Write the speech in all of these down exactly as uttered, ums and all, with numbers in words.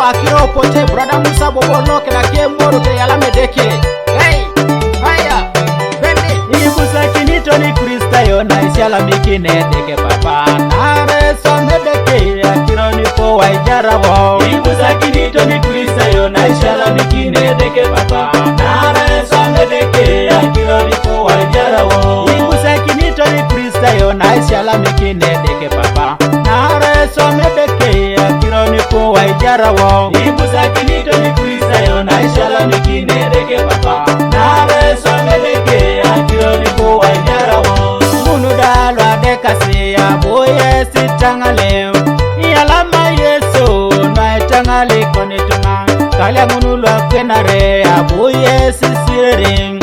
Akiro pote brother Musa Bobo loke na ke moro te yala medeke. Hey, haya, bende. Ibusa kinito ni Kristayo na isiala mikine deke papa. Nare so medeke akiro ni po wa ijara wo. Ibusa kinito ni Kristayo na isiala mikine deke papa. Nare so medeke akiro ni po wa ijara wo. Ibusa kinito ni Kristayo na isiala mikine deke papa. Nare so medeke akiro ni po wa ijara wo. Ibusa kinito ni Kristayo na isiala mikine deke papa. Nare so medeke akiro ni po wa ijara wo. Munu da lwa de kasi abuye sitangale. Yalama Yesu na itangale koni tunga. Kale munu lwa kwenare abuye sisiring.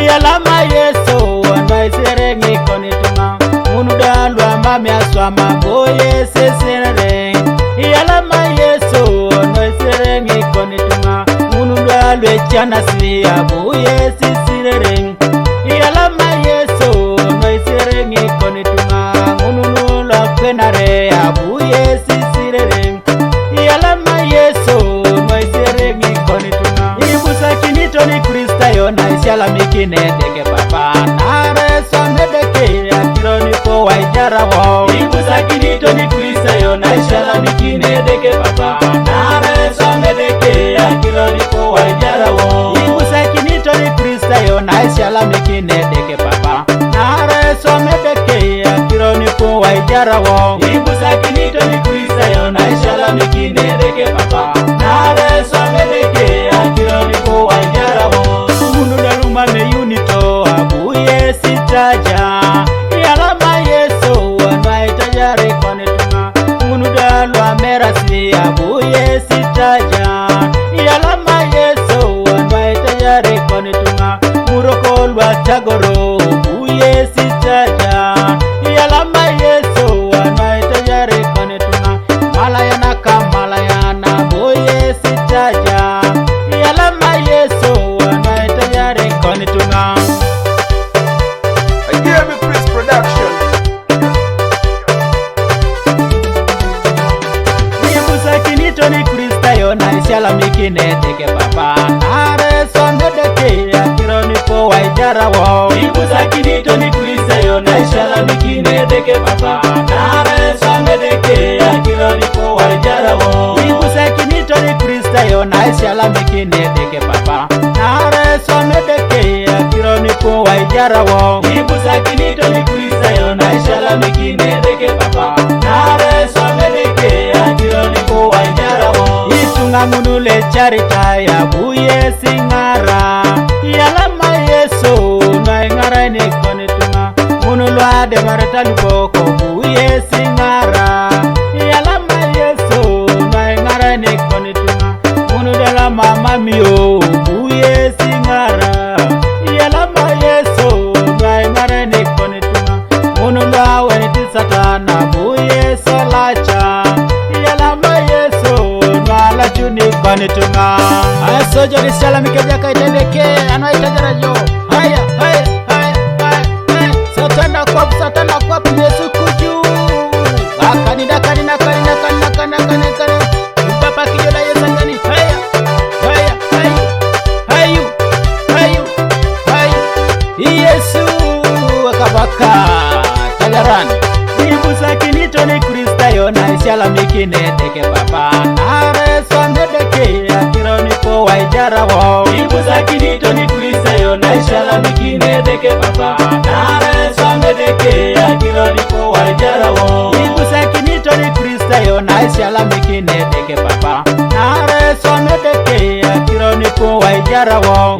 Yalama Yesu na isiring koni tunga. Munu da lwa mami aswama abuye sisiring. Yalama Yesu na isiring koni tunga. Munu da lwe chana si abuye sisiring. Yalama Yesu no isiring koni tunga. Ngununu lo kwenare abuye sisiring. Yalama Yesu no isiring koni tunga. Ibusa kinito ni Kristayo na isiala mikine deke papa. Nare so medeke akiro ni po wa ijara wo. Ibusa kinito ni Kristayo na isiala mikine deke papa. Nare so medeke akiro ni po wa ijara wo. Ibusa kinito ni Kristayo na isiala mikine deke papa. Nare so medeke akiro ni po wa ijara wo. Ibusa kinito ni Kristayo na isiala mikine deke papa. Nare so medeke akiro ni po wa ijara wo. Munu da luma me unito abuye sitaja. Yalama Yesu na itajare koni tunga. Munu da lwa merasi abuye sitaja. Yalama Yesu na itajare koni tunga. Muroko lwa tagoro abuye sitaja. Yalama Yesu na itajare koni tunga. Malayana ka malayana abuye sitaja. Yalama Yesu na itajare koni tunga. A D M Prince Production. Ibusa kinito ni Kristayo na isiala mikine deke papa. Nare so medeke akiro ni po wa ijara wo. Ibusa kinito ni Kristayo na isiala mikine deke papa. Nare so medeke akiro ni po wa ijara wo. Ibusa kinito ni Kristayo na isiala mikine deke papa. Nare so medeke akiro ni po wa ijara wo. Ibusa kinito ni Kristayo na isiala mikine deke papa. Nare so medeke akiro ni po wa ijara wo. Itunga munu le charita ya buye singara. Yalama Yesu na ingara ni koni tunga. Munu lwa de marata luko ko buye singara. Yalama Yesu na ingara ni koni tunga. Munu dala mama mio buye singara. Yalama Yesu na ingara ni koni tunga. Munu la weni ti satana buye salacha. Yalama Yesu na la chuni koni tunga. Asojo ni sala mikeja ka itendeke ano itajara yo. Haya, haya, haya, haya, haya. Satana kwap, satana kwap, Yesu kuju. Akani da kani na kani na kani na kani na kani na kani. Papa kijola Yesu kani. Haya, haya, hayu, hayu, hayu, hayu. Yesu akabaka tajaran. Ibusa kinito ni Kristayo na isiala mikine deke papa. Nare so medeke akiro ni po wa ijara wo. Ibusa kinito ni Kristayo na isiala mikine deke papa. Nare so medeke akiro ni po wa ijara wo. Ibusa kinito ni Kristayo na isiala mikine deke papa. Nare so medeke akiro ni po wa ijara wo.